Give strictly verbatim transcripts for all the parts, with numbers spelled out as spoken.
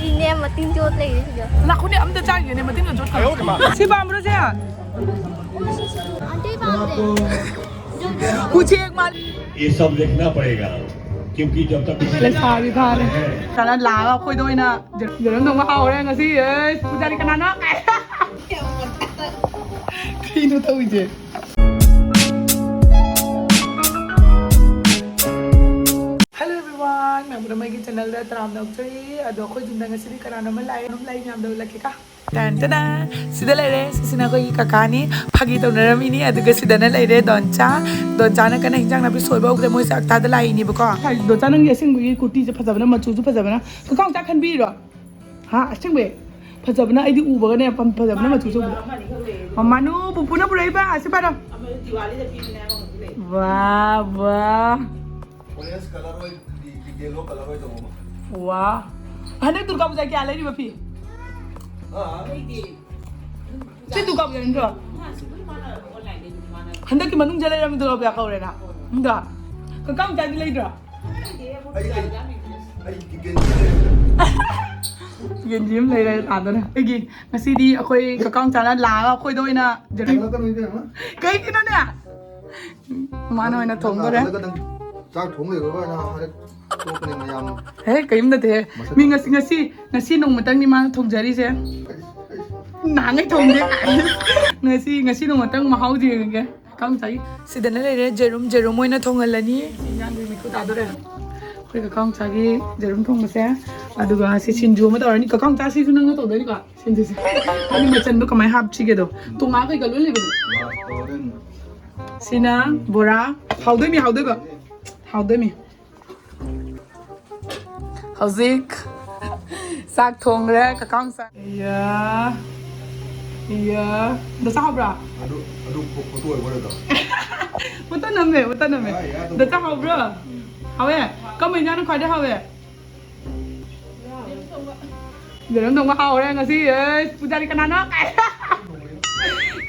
ꯏꯅꯦ, ꯃꯇꯤꯟ ꯆꯣꯠ ꯂꯩꯔꯤꯁꯤꯗ꯫ ꯂꯥꯛꯈꯣꯅꯦ, ꯑꯝꯇ ꯆꯥꯒꯦꯅꯦ, ꯃꯇꯤꯟꯒ ꯆꯣꯠꯈ꯭ꯔꯦ꯫ ꯁꯤ ꯄꯥꯝꯕ꯭ꯔꯣ, ꯁꯦ? ꯑꯟꯇꯤ ꯄꯥꯝꯗꯦ꯫ ꯎꯆꯦꯛ ꯃꯥꯜꯂꯤ꯫ ये सब देखना पड़ेगा, क्योंकि जब तक ꯂꯩꯁꯥꯕꯤ ꯐꯥꯔꯦ꯫ ꯀꯅꯥ ꯂꯥꯛꯑꯒ ꯑꯩꯈꯣꯏꯗ ꯑꯣꯏꯅ ꯌꯦꯔꯨꯝ ꯊꯣꯡꯕ ꯍꯥꯎꯔꯦ ꯉꯁꯤ꯫ ꯑꯦ, ꯄꯨꯖꯥꯔꯤ ꯀꯅꯥꯅꯣ? ꯀꯩꯅꯣ ꯇꯧꯔꯤꯁꯦ? Hello everyone, ꯃꯌꯥꯝ ꯄꯨꯝꯅꯃꯛꯀꯤ channelꯗ ꯇꯔꯥꯝꯅ ꯑꯣꯛꯆꯔꯤ꯫ ꯑꯗꯣ ꯑꯩꯈꯣꯏ ꯌꯨꯝꯗ ꯉꯁꯤꯗꯤ ꯀꯅꯥꯅꯣ ꯑꯃ ꯂꯥꯛꯑꯦ, ꯑꯗꯨꯝ ꯂꯩ ꯃꯌꯥꯝꯗꯣ ꯎꯠꯂꯛꯀꯦꯀꯣ꯫ ꯇꯟ ꯇꯅ! ꯁꯤꯗ ꯂꯩꯔꯦ, ꯁꯤꯁꯤꯅ ꯑꯩꯈꯣꯏꯒꯤ ꯀꯀꯥꯅꯤ꯫ ꯐꯥꯒꯤ ꯇꯧꯅꯔꯝꯃꯤꯅꯤ꯫ ꯑꯗꯨꯒ ꯁꯤꯗꯅ ꯂꯩꯔꯦ ꯗꯣꯟꯆꯥ꯫ ꯗꯣꯟꯆꯥꯅ ꯀꯟꯅ ꯍꯤꯟꯖꯥꯡ ꯅꯥꯄꯤ ꯁꯣꯏꯕ ꯍꯧꯈ꯭ꯔꯦ, ꯃꯣꯏꯁꯦ ꯑꯛꯇꯥꯗ ꯂꯥꯛꯏꯅꯦꯕꯀꯣ꯫ ꯍꯥꯏ, ꯗꯣꯟꯆꯥ, ꯅꯪꯒꯤ ꯑꯁꯦꯡꯕꯒꯤ ꯀꯨꯔꯇꯤꯁꯦ ꯐꯖꯕꯅ, ꯃꯆꯨꯁꯨ ꯐꯖꯕꯅ꯫ ꯀꯀꯥ ꯃꯆꯥ ꯈꯟꯕꯤꯔꯣ? ꯍꯥ, ꯑꯁꯦꯡꯕꯩ? ꯐꯖꯕꯅ ꯑꯩꯗꯤ ꯎꯕꯒꯅꯦ, ꯄꯝ-, ꯐꯖꯕꯅ ꯃꯆꯨꯁꯨ ꯎꯕ꯫ ꯃꯃꯥꯅꯨ, ꯄꯨꯄꯨꯅ ꯄꯨꯔꯛꯏꯕ, ꯑꯁꯤ ꯄꯥꯔꯣ꯫ ꯑꯃꯗꯤ ꯗꯤꯋꯥꯂꯤꯗ ꯄꯤꯕꯅꯦ, ꯑꯃꯈꯛꯇꯤ ꯂꯩ꯫ ꯋꯥ, ꯋꯥ꯫ Orange colour ꯑꯣꯏ, ꯌꯦ-, yellow colour ꯑꯣꯏ ꯇꯧꯕ ꯑꯃ꯫ ꯋꯥ꯫ ꯍꯟꯗꯛ ꯗꯨꯔꯒꯥ ꯄꯨꯖꯥ ꯀꯌꯥ ꯂꯩꯔꯤꯕ ꯐꯤ? ꯑꯥ꯫ ꯁꯤ ꯗꯨꯔꯒꯥ ꯄꯨꯖꯥ ꯅꯠꯇ꯭ꯔꯣ? ꯍꯟꯗꯛꯀꯤ ꯃꯅꯨꯡꯗ ꯂꯩꯔꯝꯃꯤ ꯗꯨꯔꯒꯥ ꯄꯨꯖꯥ ꯀꯧꯔꯦꯅ꯫ ꯅꯠꯇ꯭ꯔꯣ? ꯀꯀꯥ ꯃꯆꯥꯗꯤ ꯂꯩꯗ꯭ꯔꯣ? ꯑꯩ ꯂꯩ꯫ ꯑꯩ ꯒꯦꯟꯖꯤ ꯂꯩ꯫ ꯒꯦꯟꯖꯤ ꯑꯃ ꯂꯩꯔꯦ ꯇꯥꯗꯅ꯫ ꯑꯩꯒꯤ ꯉꯁꯤꯗꯤ ꯑꯩꯈꯣꯏ ꯀꯀꯥ ꯃꯆꯥꯅ ꯂꯥꯛꯑꯒ ꯑꯩꯈꯣꯏꯗ ꯑꯣꯏꯅ ꯀꯩꯅꯣ ꯇꯧꯔꯤꯗꯣ ꯌꯦꯡꯉꯣ꯫ ꯀꯩꯒꯤꯅꯣꯅꯦ? ꯃꯥꯅ ꯑꯣꯏꯅ ꯊꯣꯡꯗꯣꯔꯦ꯫ ꯅꯪ ꯆꯥꯛ ꯊꯣꯡ ꯂꯩꯕꯒ ꯑꯩꯅ ꯍꯥꯏꯔꯦ ꯇꯣꯛꯄꯅꯦ ꯃꯌꯥꯝ꯫ ꯍꯦ, ꯀꯔꯤꯝ ꯅꯠꯇꯦꯍꯦ꯫ ꯃꯁꯛ ꯃꯤ ꯉꯁꯤ, ꯉꯁꯤ, ꯉꯁꯤ ꯅꯣꯡꯃꯇꯪꯅꯤ ꯃꯥꯅ ꯊꯣꯡꯖꯔꯤꯁꯦ꯫ ꯅꯍꯥꯟꯉꯩ ꯊꯣꯡꯗꯦ꯫ ꯉꯁꯤ, ꯉꯁꯤ ꯅꯣꯡꯃꯇꯪ ꯃꯍꯥꯎ ꯌꯦꯡꯉꯒꯦ꯫ ꯀꯥꯡ ꯆꯥꯏ꯫ ꯁꯤꯗꯅ ꯂꯩꯔꯦ ꯖꯦꯔꯨꯝ, ꯖꯦꯔꯨꯝ ꯑꯣꯏꯅ ꯊꯣꯡꯍꯜꯂꯅꯤ꯫ ꯏꯟꯖꯥꯡꯗꯤ ꯃꯤꯈꯨ ꯇꯥꯗꯣꯔꯦ꯫ ꯑꯩꯈꯣꯏ ꯀꯀꯥ ꯃꯆꯥꯒꯤ ꯖꯦꯔꯨꯝ ꯊꯣꯡꯕꯁꯦ꯫ ꯑꯗꯨꯒ ꯁꯤ ꯁꯤꯡꯖꯨ ꯑꯃ ꯇꯧꯔꯅꯤ꯫ ꯀꯀꯥ ꯃꯆꯥ, ꯁꯤꯁꯨ ꯅꯪꯅ ꯇꯧꯗꯣꯏꯅꯤꯀꯣ? ꯁꯤꯡꯖꯨꯁꯦ꯫ ꯃꯥꯒꯤ ꯃꯆꯟꯗꯣ ꯀꯃꯥꯏꯅ ꯍꯥꯞꯁꯤꯒꯦꯗꯣ꯫ ꯇꯣꯉꯥꯟ ꯀꯩꯀꯥ ꯂꯣꯏ ꯂꯩꯕꯅꯦ꯫ ꯁꯤꯅ ꯕꯣꯔꯥ꯫ ꯍꯥꯎꯗꯣꯏꯃꯤ, ꯍꯥꯎꯗꯣꯏꯕ꯫ ꯍꯥꯎꯗꯣꯏꯃꯤ꯫ ꯍꯧꯖꯤꯛ ꯆꯥꯛ ꯊꯣꯡꯈ꯭ꯔꯦ, ꯀꯀꯥ ꯃꯆꯥ꯫ ꯏꯌꯥ꯫ ꯏꯌꯥ꯫ ꯗꯣꯟꯆꯥ ꯍꯥꯎꯕ꯭ꯔꯥ? ꯑꯗꯨ, ꯑꯗꯨ ꯐꯣ-, ꯐꯣꯇꯣ ꯑꯣꯏꯕ ꯑꯣꯏꯔꯗ꯭ꯔꯣ? ꯐꯣꯇꯣ ꯅꯝꯃꯦ, ꯐꯣꯇꯣ ꯅꯝꯃꯦ꯫ ꯌꯥꯏ, ꯌꯥꯏ, ꯑꯗꯨꯝ ꯗꯣꯟꯆꯥ ꯍꯥꯎꯕ꯭ꯔꯣ? ꯍꯥꯎꯋꯦ? ꯀꯔꯝꯕ ꯏꯟꯖꯥꯡꯅ ꯈ꯭ꯋꯥꯏꯗꯩ ꯍꯥꯎꯋꯦ? ꯌꯦꯔꯨꯝ ꯊꯣꯡꯕ ꯍꯥꯎꯔꯦ ꯉꯁꯤ꯫ ꯑꯦ, ꯄꯨꯖꯥꯔꯤ ꯀꯅꯥꯅꯣ?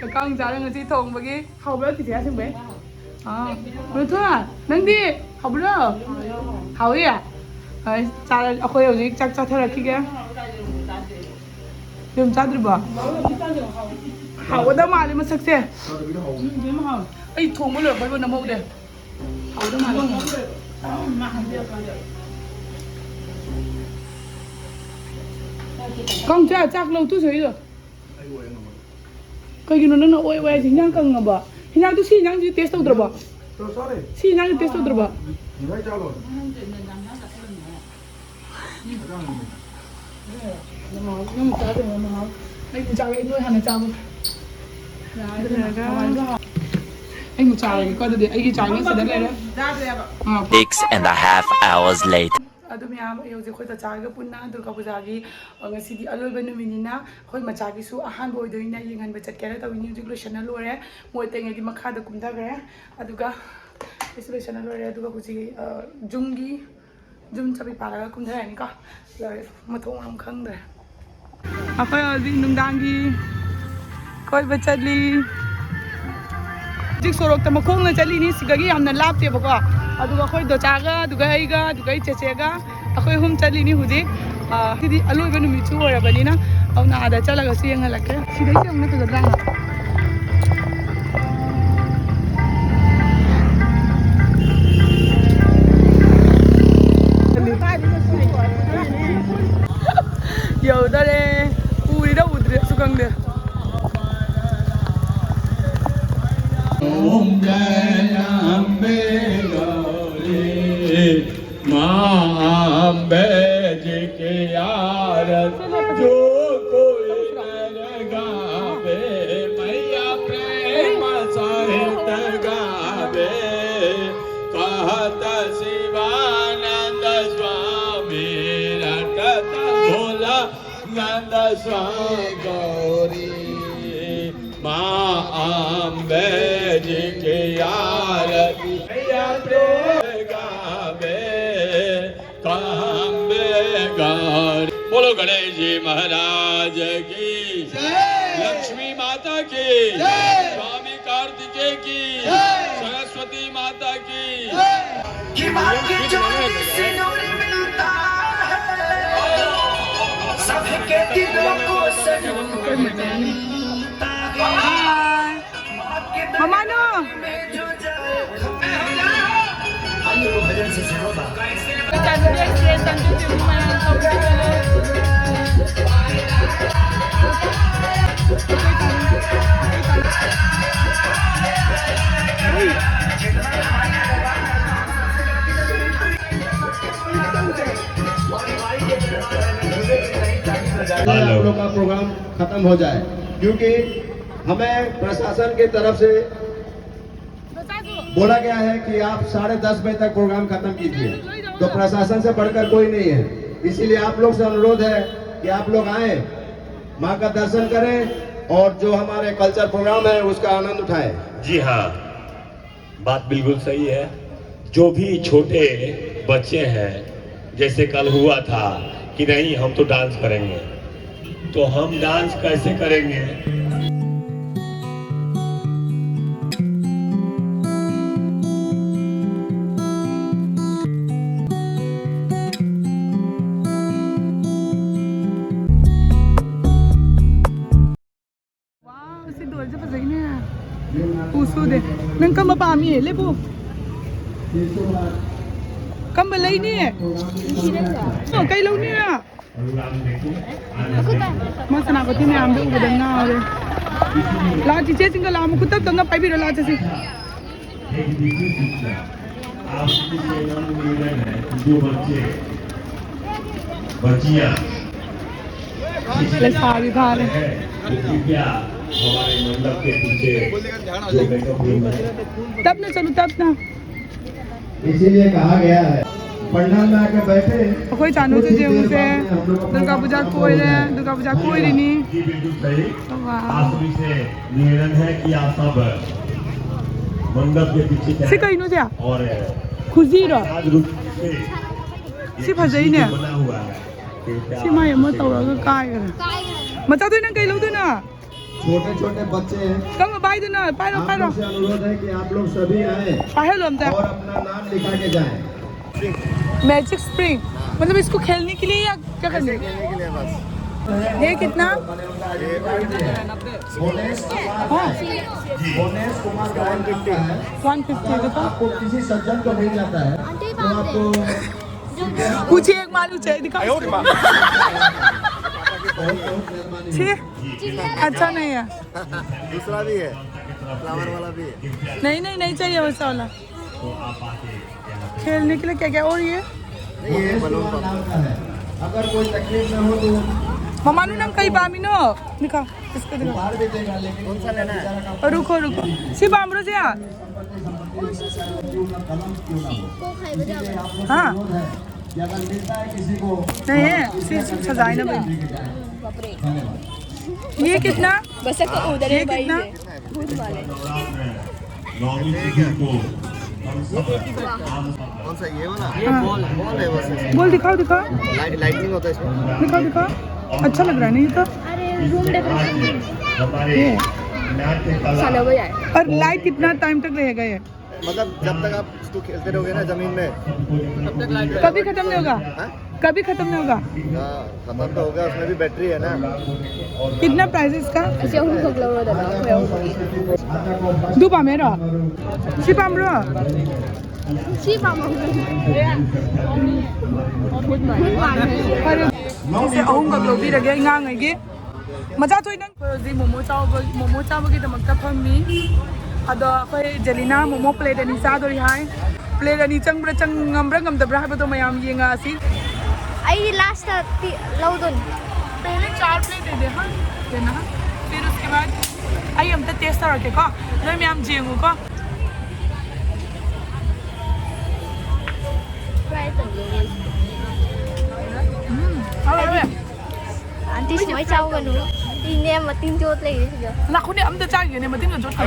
ꯀꯀꯥ ꯃꯆꯥꯅ ꯉꯁꯤ ꯊꯣꯡꯕꯒꯤ꯫ ꯍꯥꯎꯕ꯭ꯔꯣ, ꯆꯤꯆꯦ ꯑꯁꯦꯡꯕꯩ? ꯑꯥ꯫ ꯔꯨꯊꯨ, ꯅꯪꯗꯤ ꯍꯥꯎꯕ꯭ꯔꯣ? ꯍꯥꯎꯋꯤ? ꯑꯩ ꯆꯥꯔ-, ꯑꯩꯈꯣꯏ ꯍꯧꯖꯤꯛ ꯆꯥꯛ ꯆꯥꯊꯔꯛꯈꯤꯒꯦ꯫ ꯌꯦꯔꯨꯝ ꯆꯥꯗ꯭ꯔꯤꯕꯣ? ꯍꯥꯎꯒꯗꯕ ꯃꯥꯜꯂꯦ ꯃꯁꯛꯁꯦ꯫ ꯑꯩ ꯊꯣꯡꯕ ꯂꯣꯏꯔꯛꯄꯩꯕꯨ ꯅꯝꯍꯧꯗꯦ꯫ ꯍꯥꯎꯒꯗꯕ ꯃꯥꯜꯂꯦ꯫ ꯀꯥꯡ ꯆꯥ ꯆꯥꯛ ꯂꯧ ꯇꯨ ꯁꯣꯏꯗꯣ꯫ ꯀꯩꯒꯤꯅꯣ ꯅꯪꯅ ꯑꯣꯏ ꯑꯣꯏ ꯍꯥꯏꯁꯦ? ꯍꯤꯟꯖꯥꯡ ꯀꯪꯉꯕꯣ? ꯍꯤꯟꯖꯥꯡꯗꯨ, ꯁꯤ ꯍꯤꯟꯖꯥꯡꯁꯤ ꯇꯦꯁ ꯇꯧꯗ꯭ꯔꯕꯣ? ꯁꯤ ꯍꯤꯟꯖꯥꯡꯁꯤ ꯇꯦꯁ ꯇꯧꯗ꯭ꯔꯕꯣ? ꯅꯪ ꯆꯥꯗꯣꯏꯅꯣ ꯃꯍꯥꯎ? ꯑꯩꯗꯤ ꯆꯥꯔꯦ, ꯅꯣꯏ ꯍꯥꯟꯅ ꯆꯥꯕ꯫ ꯑꯩ ꯑꯃꯨꯛ ꯆꯥꯔꯒꯦꯀꯣ, ꯑꯗꯨꯗꯤ ꯑꯩꯒꯤ ꯆꯥꯔꯒ ꯁꯤꯗ ꯂꯩꯔꯦ꯫ ꯑꯥ꯫ Six and a half hours later. ꯑꯗꯨ ꯃꯌꯥꯝ, ꯑꯩ ꯍꯧꯖꯤꯛ ꯑꯩꯈꯣꯏ ꯆꯥꯆꯥꯒ ꯄꯨꯟꯅ ꯗꯨꯔꯒꯥ ꯄꯨꯖꯥꯒꯤ, ꯑ, ꯉꯁꯤꯗꯤ ꯑꯂꯣꯏꯕ ꯅꯨꯃꯤꯠꯅꯤꯅ ꯑꯩꯈꯣꯏ ꯃꯆꯥꯒꯤꯁꯨ ꯑꯍꯥꯟꯕ ꯑꯣꯏꯗꯣꯏꯅꯤꯅ ꯌꯦꯡꯍꯟꯕ ꯆꯠꯀꯦꯅ ꯇꯧꯏꯅꯤ꯫ ꯍꯧꯖꯤꯛ ꯂꯣꯏꯁꯟꯅ ꯂꯣꯏꯔꯦ꯫ ꯃꯣꯏ ꯑꯇꯩꯉꯩꯗꯤ ꯃꯈꯥꯗ ꯀꯨꯝꯊꯈ꯭ꯔꯦ꯫ ꯑꯗꯨꯒ ꯑꯩꯁꯨ ꯂꯣꯏꯁꯟꯅ ꯂꯣꯏꯔꯦ꯫ ꯑꯗꯨꯒ ꯍꯧꯖꯤꯛ, ꯑ, ꯖꯨꯝꯒꯤ, ꯖꯨꯝ ꯆꯥꯕꯤ ꯄꯥꯜꯂꯒ ꯀꯨꯝꯊꯔꯅꯤꯀꯣ꯫ ꯂꯣꯏꯔꯦ꯫ ꯃꯊꯣꯡ ꯃꯔꯝ ꯈꯪꯗ꯭ꯔꯦ꯫ ꯑꯩꯈꯣꯏ ꯍꯧꯖꯤꯛ ꯅꯨꯡꯗꯥꯡꯒꯤ ꯀꯣꯏꯕ ꯆꯠꯂꯤ꯫ ꯍꯧꯖꯤꯛ ꯁꯣꯔꯣꯛꯇ ꯃꯈꯣꯡꯅ ꯆꯠꯂꯤꯅꯤ, ꯁꯤꯗꯒꯤ ꯌꯥꯝꯅ ꯂꯥꯞꯇꯦꯕꯀꯣ꯫ ꯑꯗꯨꯒ ꯑꯩꯈꯣꯏ ꯗꯣꯆꯥꯒ, ꯑꯗꯨꯒ ꯑꯩꯒ, ꯑꯗꯨꯒ ꯑꯩ ꯆꯦꯆꯦꯒ, ꯑꯩꯈꯣꯏ ꯑꯍꯨꯝ ꯆꯠꯂꯤꯅꯤ ꯍꯧꯖꯤꯛ꯫ ꯑ, ꯁꯤꯗꯤ ꯑꯂꯣꯏꯕ ꯅꯨꯃꯤꯠꯁꯨ ꯑꯣꯏꯔꯕꯅꯤꯅ, ꯑꯗꯨꯅ ꯑꯥꯗ ꯆꯠꯂꯒꯁꯨ ꯌꯦꯡꯍꯜꯂꯛꯀꯦ꯫ ꯁꯤꯗꯩ ꯌꯦꯡꯉꯨꯅꯦ, ꯐꯖꯗ꯭ꯔꯥ? ꯌꯧꯗꯔꯦ꯫ ꯎꯔꯤꯔ ꯎꯗ꯭ꯔꯤꯔꯁꯨ ꯈꯪꯗꯦ꯫ ॐ जय अम्बे गौरी, माँ अम्बे जी की आरती। जो कोई नर गावे, मैया प्रेम सहित गावे। कहत शिवानंद स्वामी, रटत भोला नंद स्वामी गौरी, माँ अम्बे जी की आरती। मैया तो गावे, अम्बे गौरी। बोलो गणेश जी महाराज की, जय। लक्ष्मी माता की, जय। स्वामी कार्तिकेय की, जय। सरस्वती माता की, जय। ये बात ये जो से जोड़े में ꯃꯃꯥꯅꯣ꯫ आप लोग का प्रोग्राम खत्म हो जाए, क्योंकि हमें प्रशासन की तरफ से बोला गया है कि आप साढ़े दस बजे तक प्रोग्राम खत्म कीजिए। तो प्रशासन से बढ़कर कोई नहीं है, इसीलिए आप लोग से अनुरोध है कि आप लोग आए, माँ का दर्शन करें और जो हमारे कल्चर प्रोग्राम है उसका आनंद उठाएं। जी हाँ, बात बिल्कुल सही है। जो भी छोटे बच्चे हैं, जैसे कल हुआ था कि नहीं, हम तो डांस करेंगे, तो हम डांस कैसे करेंगे? ꯋꯥꯎ, ꯁꯤ ꯗꯣꯜꯁꯦ ꯐꯖꯩꯅꯦ꯫ ꯄꯨ ꯁꯨꯗꯦ꯫ ꯅꯪ ꯀꯝꯕ ꯄꯥꯝꯃꯤ? ꯂꯦꯞꯄꯨ꯫ ꯀꯝꯕ ꯂꯩꯅꯤ? ꯑꯣ, ꯀꯩ ꯂꯧꯅꯤ? ꯃꯥ ꯁꯦꯅꯥꯄꯇꯤ ꯃꯌꯥꯝꯗꯣ ꯎꯕꯗ ꯉꯥꯎꯔꯦ꯫ ꯂꯥꯛꯑꯣ, ꯆꯤꯆꯦꯁꯤꯡꯒ ꯂꯥꯛꯑꯣ, ꯃꯈꯨꯠ ꯇꯞ ꯇꯞꯅ ꯄꯥꯏꯕꯤꯔꯣ, ꯂꯥꯛꯑꯣ, ꯆꯠꯁꯤ꯫ आपकी सेवा में निवेदन है, जो बच्चे, बच्चियां ꯂꯩꯁꯥꯕꯤ ꯐꯥꯔꯦ꯫ हैं, वो कृपया हमारे मंडप के पीछे जो मेकअप रूम है, ꯇꯞꯅ ꯆꯠꯂꯨ, ꯇꯞꯅ꯫ इसीलिए कहा गया है, पंडाल में आके बैठे, ꯑꯩꯈꯣꯏ ꯆꯥꯅꯨꯁꯨ ꯌꯦꯡꯉꯨꯁꯦ꯫ ꯗꯨꯔꯒꯥ ꯄꯨꯖꯥ ꯀꯣꯏꯔꯦ, ꯗꯨꯔꯒꯥ ꯄꯨꯖꯥ ꯀꯣꯏꯔꯤꯅꯤ꯫ जी, बिल्कुल सही। ꯋꯥꯎ꯫ आप सभी से निवेदन है कि आप सब मंडप के पीछे ꯁꯤ जाएं ꯀꯩꯅꯣ ꯁꯦ? और ꯈꯨꯖꯤꯔꯣ? राजरूप से ꯁꯤ ꯐꯖꯩꯅꯦ꯫ बना हुआ है। ꯁꯤ ꯃꯥꯏ ꯑꯃ ꯇꯧꯔꯒ ꯀꯥꯏꯈ꯭ꯔꯦ꯫ ꯃꯆꯥꯗꯣ, ꯅꯪ ꯀꯩ ꯂꯧꯗꯣꯏꯅꯣ? छोटे छोटे बच्चे हैं। ꯀꯔꯝꯕ ꯄꯥꯏꯗꯣꯏꯅꯣ? ꯄꯥꯏꯔꯣ, आप ꯄꯥꯏꯔꯣ꯫ लोग से अनुरोध है कि आप लोग सभी आए ꯄꯥꯏꯍꯜꯂꯣ ꯑꯝꯇ꯫ और अपना नाम लिखा के जाएं। मैजिक स्प्रिंग, मतलब इसको खेलने के लिए या क्या करने के लिए? खेलने के लिए बस। ये कितना? हाँ। One fifty. देखो। पूछिए, एक मालू चाहिए, दिखाओ। छी, अच्छा नहीं है। दूसरा भी है, फ्लावर वाला भी है। नहीं, नहीं, नहीं चाहिए वैसा वाला। खेलने के लिए क्या क्या? और ये ये बलून पंप। अगर कोई तकलीफ में हो तो ममानू नम कई बामिनो। दिखा, इसको दिखा। बाहर भी देगा, लेकिन कौन सा लेना है? और रुको, रुको। सी बामरो से आ। हाँ। कि अगर मिलता है किसी को नहीं है, सी सजाए ना भाई। ये कितना? बस का उधर ये है भाई कितना? है। भूत वाले। कौन सा, ये वाला? हाँ। बॉल है बस। बोल, दिखाओ, दिखाओ। लाइट लाइटिंग होता है इसमें। दिखाओ, दिखाओ। अच्छा लग रहा है नहीं तो। अरे रूम डेकोरेशन। ये। चलो भाई आए। और लाइट कितना टाइम तक रहेगा ये? मतलब जब तक आप इसको खेलते रहोगे ना जमीन में, कभी खत्म नहीं होगा? कभी खत्म नहीं होगा? हाँ, खत्म तो होगा, उसमें भी बैटरी है ना। कितना प्राइस इसका? ऐसे हम लोग लोग दादा। ꯗꯨ ꯄꯥꯝꯃꯦꯔꯣ? ꯁꯤ ꯄꯥꯝꯕ꯭ꯔꯣ? ꯁꯤ ꯄꯥꯝꯃꯝꯒꯅꯤ꯫ Good morning. ꯐꯔꯦ, ꯁꯤꯁꯦ ꯑꯍꯨꯝꯈꯛ ꯂꯧꯕꯤꯔꯒꯦ ꯑꯉꯥꯡꯉꯩꯒꯤ꯫ ꯃꯆꯥ ꯊꯣꯏ, ꯅꯪ꯫ ꯑꯩꯈꯣꯏ ꯍꯧꯖꯤꯛ ꯃꯣꯃꯣ ꯆꯥꯎꯕ, ꯃꯣꯃꯣ ꯆꯥꯕꯒꯤꯗꯃꯛꯇ ꯐꯝꯃꯤ꯫ ꯑꯗꯣ ꯑꯩꯈꯣꯏ ꯖꯦꯂꯤꯅꯥ ꯃꯣꯃꯣ ꯄ꯭ꯂꯦꯠ ꯑꯅꯤ ꯆꯥꯗꯣꯔꯤ ꯍꯥꯏ꯫ ꯄ꯭ꯂꯦꯠ ꯑꯅꯤ ꯆꯪꯕ꯭ꯔꯥ, ꯆꯪꯉꯝꯕ꯭ꯔꯥ ꯉꯝꯗꯕ꯭ꯔꯥ ꯍꯥꯏꯕꯗꯣ ꯃꯌꯥꯝ ꯌꯦꯡꯉꯛꯑꯁꯤ꯫ ꯑꯩꯗꯤ ꯂꯥꯁꯇ ꯄꯤ- ꯂꯧꯗꯣꯏꯅꯤ꯫ पहले चार प्लेट दे दे, हाँ, देना, हाँ। फिर उसके बाद ꯑꯩ ꯑꯝꯇ ꯇꯦꯁ ꯇꯧꯔꯛꯀꯦꯀꯣ, ꯅꯣꯏ ꯃꯌꯥꯝ ꯌꯦꯡꯉꯨꯀꯣ꯫ ꯎꯝ, ꯍꯥꯎꯋꯦ, ꯍꯥꯎꯋꯦ꯫ ꯑꯟꯇꯤ ꯁꯨꯃꯥꯏ ꯆꯥꯎꯒꯅꯨ꯫ ꯏꯅꯦ ꯃꯇꯤꯟ ꯆꯣꯠ ꯂꯩꯔꯦ ꯁꯤꯗ꯫ ꯂꯥꯈꯨꯅꯦ, ꯑꯝꯇ ꯆꯥꯒꯦꯅꯦ, ꯃꯇꯤꯟꯒ ꯆꯣꯠꯈ꯭ꯔꯦ꯫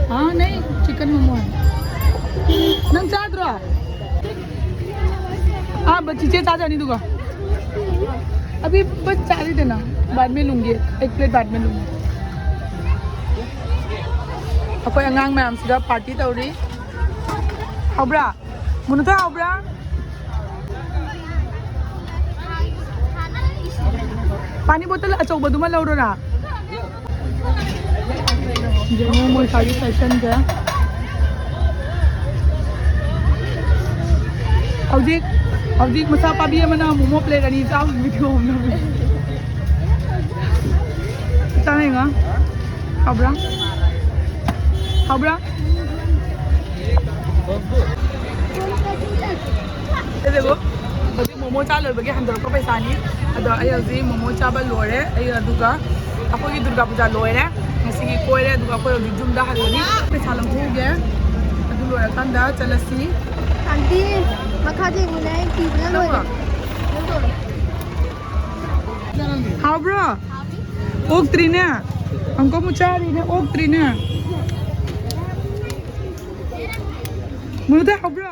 हाँ, नहीं, चिकन मोमो है। ꯅꯪ ꯆꯥꯗ꯭ꯔꯣ? हाँ, बस ꯆꯤꯆꯦ ꯆꯥꯖꯅꯤ ꯑꯗꯨꯒ꯫ अभी बस चालू देना, बाद में लूंगी, एक प्लेट बाद में लूंगी। ꯑꯩꯈꯣꯏ ꯑꯉꯥꯡ ꯃꯌꯥꯝꯁꯤꯗ ꯄꯥꯔꯇꯤ ꯇꯧꯔꯤ꯫ ꯍꯥꯎꯕ꯭ꯔꯥ? ꯃꯨꯅꯨꯇ ꯍꯥꯎꯕ꯭ꯔꯥ? ꯄꯥꯅꯤ ꯕꯣꯇꯜ ꯑꯆꯧꯕꯗꯨꯃ ꯂꯧꯔꯣꯔꯥ? ꯌꯦꯡꯉꯣ ꯃꯣꯏ ꯁ꯭ꯋꯥꯏꯒꯤ ꯐꯦꯁꯟꯁꯦ꯫ ꯍꯧꯖꯤꯛ ꯍꯧꯖꯤꯛ ꯃꯆꯥ ꯄꯥꯕꯤ ꯑꯃꯅ ꯃꯣꯃꯣ ꯄ꯭ꯂꯦꯠ ꯑꯅꯤ ꯆꯥꯕ ꯚꯤꯗꯤꯑꯣ ꯑꯃ ꯅꯝꯃꯤ꯫ ꯆꯥꯅꯤꯡꯉꯣ꯫ ꯍꯥꯎꯕ꯭ꯔꯥ? ꯍꯥꯎꯕ꯭ꯔꯥ? ꯑꯗꯨꯕꯨ ꯍꯧꯖꯤꯛ ꯃꯣꯃꯣ ꯆꯥ ꯂꯣꯏꯕꯒꯤ ꯍꯟꯗꯣꯔꯛꯄ ꯄꯩꯁꯥꯅꯤ꯫ ꯑꯗꯣ ꯑꯩ ꯍꯧꯖꯤꯛ ꯃꯣꯃꯣ ꯆꯥꯕ ꯂꯣꯏꯔꯦ꯫ ꯑꯩ ꯑꯗꯨꯒ ꯑꯩꯈꯣꯏꯒꯤ ꯗꯨꯔꯒꯥ ꯄꯨꯖꯥ ꯂꯣꯏꯔꯦ꯫ ꯉꯁꯤꯒꯤ ꯀꯣꯏꯔꯦ꯫ ꯑꯗꯨꯒ ꯑꯩꯈꯣꯏ ꯍꯧꯖꯤꯛ ꯌꯨꯝꯗ ꯍꯜꯂꯅꯤ꯫ ꯄꯩꯁꯥ ꯂꯧꯊꯣꯛꯎꯒꯦ꯫ ꯑꯗꯨ ꯂꯣꯏꯔꯀꯥꯟꯗ ꯆꯠꯂꯁꯤ꯫ ꯑꯟꯇꯤ, ꯃꯈꯥꯗ ꯌꯦꯡꯉꯨꯅꯦ, ꯑꯩ ꯊꯤꯕꯅ ꯂꯣꯏꯔꯦ꯫ ꯍꯥꯎꯕ꯭ꯔꯣ? ꯑꯣꯛꯇ꯭ꯔꯤꯅꯦ꯫ ꯑꯪꯀ ꯃꯆꯥꯔꯤꯅꯦ, ꯑꯣꯛꯇ꯭ꯔꯤꯅꯦ꯫ ꯃꯨꯅꯨꯗ ꯍꯥꯎꯕ꯭ꯔꯣ?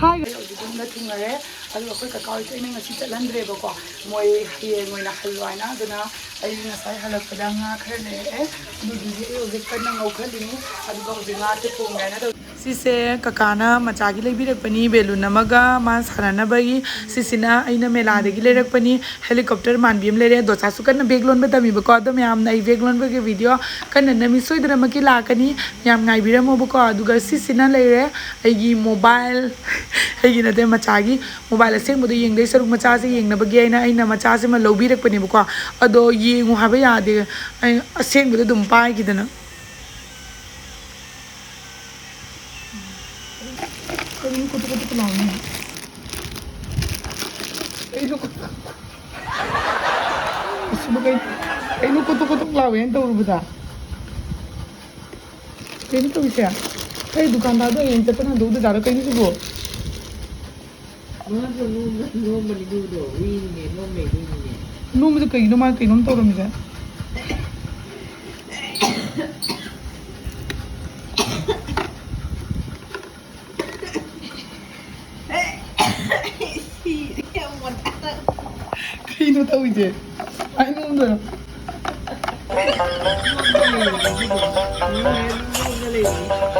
ꯍꯥꯏ꯫ ꯍꯧꯖꯤꯛ ꯌꯨꯝꯗ ꯊꯨꯡꯉꯔꯦ꯫ ꯑꯗꯨꯒ ꯑꯩꯈꯣꯏ ꯀꯀꯥ ꯍꯣꯏꯁꯨ ꯑꯩꯅ ꯉꯁꯤ ꯆꯠꯍꯟꯗ꯭ꯔꯦꯕꯀꯣ꯫ ꯃꯣꯏ ꯍꯌꯦꯡ ꯑꯣꯏꯅ ꯍꯜꯂꯣ ꯍꯥꯏꯅ꯫ ꯑꯗꯨꯅ ꯑꯩ ꯉꯁꯥꯏ ꯍꯜꯂꯛꯄꯗ ꯉꯥ ꯈꯔ ꯂꯩꯔꯛꯑꯦ꯫ ꯑꯗꯨꯗꯨꯒꯤ ꯑꯩ ꯍꯧꯖꯤꯛ ꯀꯟꯅ ꯉꯧꯈꯠꯂꯤꯅꯤ꯫ ꯑꯗꯨꯒ ꯍꯧꯖꯤꯛ ꯉꯥꯁꯦ ꯊꯣꯡꯒꯦ ꯍꯥꯏꯅ ꯇꯧ-, ꯁꯤꯁꯦ ꯀꯀꯥꯅ ꯃꯆꯥꯒꯤ ꯂꯩꯕꯤꯔꯛꯄꯅꯤ, ꯕꯦꯂꯨꯟ ꯑꯃꯒ ꯃꯥ ꯁꯥꯟꯅꯅꯕꯒꯤ꯫ ꯁꯤꯁꯤꯅ ꯑꯩꯅ ꯃꯦꯂꯥꯗꯒꯤ ꯂꯩꯔꯛꯄꯅꯤ꯫ ꯍꯦꯂꯤꯀꯣꯞꯇꯔ ꯃꯥꯟꯕꯤ ꯑꯃ ꯂꯩꯔꯦ꯫ ꯗꯣꯁꯥꯁꯨ ꯀꯟꯅ ꯕꯦꯒ ꯂꯣꯟꯕ ꯇꯝꯃꯤꯕꯀꯣ꯫ ꯑꯗꯣ ꯃꯌꯥꯝꯅ ꯑꯩ ꯕꯦꯒ ꯂꯣꯟꯕꯒꯤ ꯚꯤꯗꯤꯑꯣ ꯀꯟꯅ ꯅꯝꯃꯤ꯫ ꯁꯣꯏꯗꯅꯃꯛꯀꯤ ꯂꯥꯛꯀꯅꯤ꯫ ꯃꯌꯥꯝ ꯉꯥꯏꯕꯤꯔꯝꯃꯣꯕꯀꯣ꯫ ꯑꯗꯨꯒ ꯁꯤꯁꯤꯅ ꯂꯩꯔꯦ ꯑꯩꯒꯤ ꯃꯣꯕꯥꯏꯜ꯫ ꯑꯩꯒꯤ ꯅꯠꯇꯦ, ꯃꯆꯥꯒꯤ꯫ ꯃꯣꯕꯥꯏꯜ ꯑꯁꯦꯡꯕꯗꯣ ꯌꯦꯡꯗꯣꯏ ꯁꯔꯨꯛ ꯃꯆꯥꯁꯦ ꯌꯦꯡꯅꯕꯒꯤ ꯑꯩꯅ, ꯑꯩꯅ ꯃꯆꯥꯁꯤꯃ ꯂꯧꯕꯤꯔꯛꯄꯅꯦꯕꯀꯣ꯫ ꯑꯗꯣ ꯌꯦꯡꯉꯨ ꯍꯥꯏꯕ ꯌꯥꯗꯦ꯫ ꯑꯩ ꯑꯁꯦꯡꯕꯗꯣ ꯑꯗꯨꯝ ꯄꯥꯏꯈꯤꯗꯅ꯫ ꯀꯔꯤꯅꯣ ꯀꯣꯇꯨꯛ ꯀꯣꯇꯨꯛ ꯂꯥꯎꯔꯤꯅꯦ? ꯀꯩꯅꯣ ꯀꯣꯇꯨꯛ-, ꯑꯁꯤꯕꯨ ꯀꯩ-, ꯀꯩꯅꯣ ꯀꯣꯇꯨꯛ ꯀꯣꯇꯨꯛ ꯂꯥꯎꯋꯦꯅ ꯇꯧꯔꯨꯕꯗ? ꯀꯩꯅꯣ ꯇꯧꯔꯤꯁꯦ? ꯑꯩ ꯗꯨꯀꯥꯟꯗꯥꯔꯗꯣ ꯍꯌꯦꯡ ꯆꯠꯄ ꯅꯪꯗꯧꯗ ꯖꯥꯠꯂꯣ? ꯀꯩꯅꯣ ꯁꯤꯕꯨ? ꯃꯥꯁꯨ ꯅꯣꯝꯕ-, ꯅꯣꯝꯕꯅꯤ ꯑꯗꯨꯗꯣ, ꯍꯨꯏꯅꯤꯅꯦ, ꯅꯣꯝꯕꯩ ꯍꯨꯏꯅꯤꯅꯦ꯫ ꯅꯣꯝꯕꯁꯦ ꯀꯩꯒꯤꯅꯣ ꯃꯥꯅ ꯀꯩꯅꯣꯝ ꯇꯧꯔꯝꯃꯤꯁꯦ? ꯀꯩꯅꯣ ꯇꯧꯔꯤꯁꯦ? ꯑꯩ ꯅꯣꯝꯗꯣꯏꯔꯣ?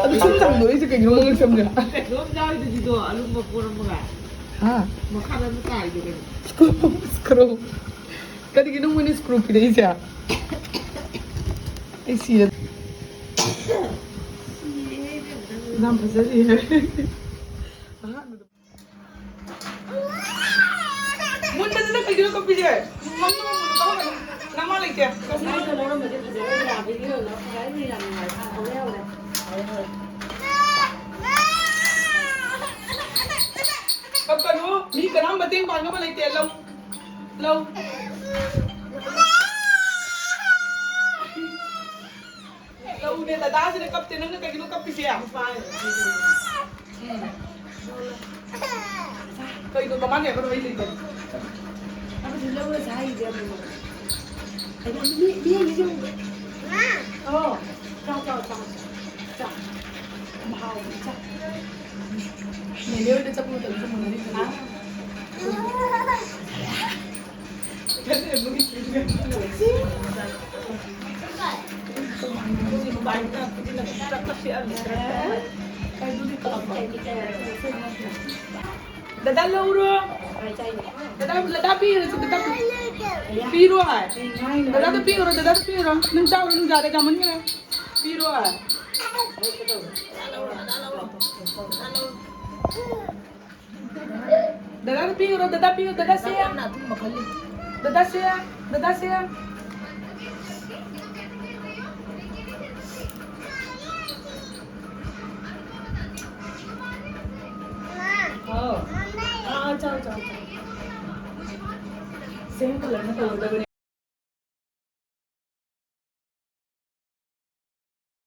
ꯑꯗꯨ ꯁꯨꯝ ꯊꯥꯡꯗꯣꯔꯛꯏꯁꯦ ꯀꯩꯒꯤꯅꯣ ꯃꯉꯛ ꯁꯝꯁꯦ? ꯀꯩꯅꯣꯝ ꯌꯥꯎꯔꯤꯗꯨꯗꯤꯗꯣ, ꯑꯂꯨꯝꯕ ꯄꯣꯔꯝꯃꯒ꯫ ꯍꯥ? ꯃꯈꯥꯗ ꯑꯗꯨꯝ ꯇꯥꯔꯤꯗꯣ ꯀꯩꯅꯣ? Screw, screw. ꯀꯔꯤꯒꯤꯅꯣ ꯃꯣꯏꯅ ꯁ꯭ꯀ꯭ꯔꯨ ꯄꯤꯔꯛꯏꯁꯦ? ꯑꯩ ꯁꯤꯔꯦ꯫ ꯌꯥꯝ ꯐꯖꯔꯤꯌꯦ꯫ ꯑꯍꯥꯟꯕꯗ ꯃꯨꯟꯗꯗꯅ ꯀꯩꯒꯤꯅꯣ ꯀꯞꯄꯤꯁꯦ? ꯃꯃꯤꯠ ꯃꯃꯤꯠ ꯇꯧꯔꯒ ꯅꯃꯥ ꯂꯩꯇꯦ꯫ ꯉꯁꯥꯏꯗꯣ ꯂꯧꯔꯝꯕꯗꯤ ꯐꯖꯅ ꯌꯥꯕꯒꯤ ꯂꯧꯔꯣ꯫ ꯐꯖꯅ ꯌꯥꯝ ꯅꯨꯡꯉꯥꯏ꯫ ꯍꯧꯔꯦ, ꯍꯧꯔꯦ꯫ ꯀꯞꯀꯅꯨ꯫ ꯃꯤ ꯀꯅꯥꯝ ꯃꯇꯦꯡ ꯄꯥꯡꯅꯕ ꯂꯩꯇꯦ꯫ ꯂꯧ꯫ ꯂꯧ꯫ ꯂꯧꯅꯦ, ꯗꯗꯥꯁꯤꯅ ꯀꯞꯇꯦ, ꯅꯪꯅ ꯀꯩꯒꯤꯅꯣ ꯀꯞꯄꯤꯁꯦ? ꯎꯝ꯫ ꯀꯩꯅꯣ ꯃꯃꯥꯅꯦ ꯑꯩꯈꯣꯏ ꯂꯩꯇꯦ꯫ ꯑꯃꯗꯤ ꯂꯧꯔꯁꯦ ꯍꯥꯏꯔꯤꯁꯦ ꯑꯃꯨꯛ꯫ ꯀꯩꯅꯣ ꯃꯤ, ꯃꯤ ꯌꯦꯡꯉꯤꯁꯦ ꯎꯕ꯭ꯔꯥ? ꯑꯣ, ꯆꯥꯎ, ꯆꯥꯎ, ꯆꯥꯎ, ꯆꯥꯎ꯫ ꯃꯍꯥꯎꯗꯤ ꯆꯥꯎ꯫ ꯅꯦꯅꯦ ꯍꯣꯏꯗ ꯆꯠꯄ ꯃꯇꯝꯗꯁꯨ ꯃꯨꯟꯅꯔꯤꯗꯨꯅꯤ꯫ ꯗꯗꯥ ꯂꯧꯔꯣ꯫ ꯗꯗꯥ, ꯗꯗꯥ ꯄꯤꯔꯣ, ꯗꯗꯥ ꯄꯤꯔꯣ꯫ ꯄꯤꯔꯣ ꯍꯥꯏ꯫ ꯗꯗꯥꯗ ꯄꯤꯔꯨꯔꯣ, ꯗꯗꯥꯗ ꯄꯤꯔꯨꯔꯣ꯫ ꯅꯪ ꯆꯥꯎꯔꯣ, ꯅꯪ ꯖꯥꯗ ꯆꯥꯃꯟꯈ꯭ꯔꯦ꯫ ꯄꯤꯔꯣ ꯍꯥꯏ꯫ ꯗꯗꯥꯗ ꯄꯤꯔꯨꯔꯣ, ꯗꯗꯥ ꯄꯤꯔꯨꯔꯣ, ꯗꯗꯥ ꯁꯦ꯫ ꯗꯗꯥ ꯁꯦ, ꯗꯗꯥ ꯁꯦ꯫ ꯑꯥꯎ꯫ ꯑꯥ, ꯑꯥ, ꯆꯥꯎ, ꯆꯥꯎ, ꯆꯥꯎ꯫ ꯁꯦꯝ ꯀꯂꯔꯅ ꯇꯧꯒꯗꯕꯅꯦ꯫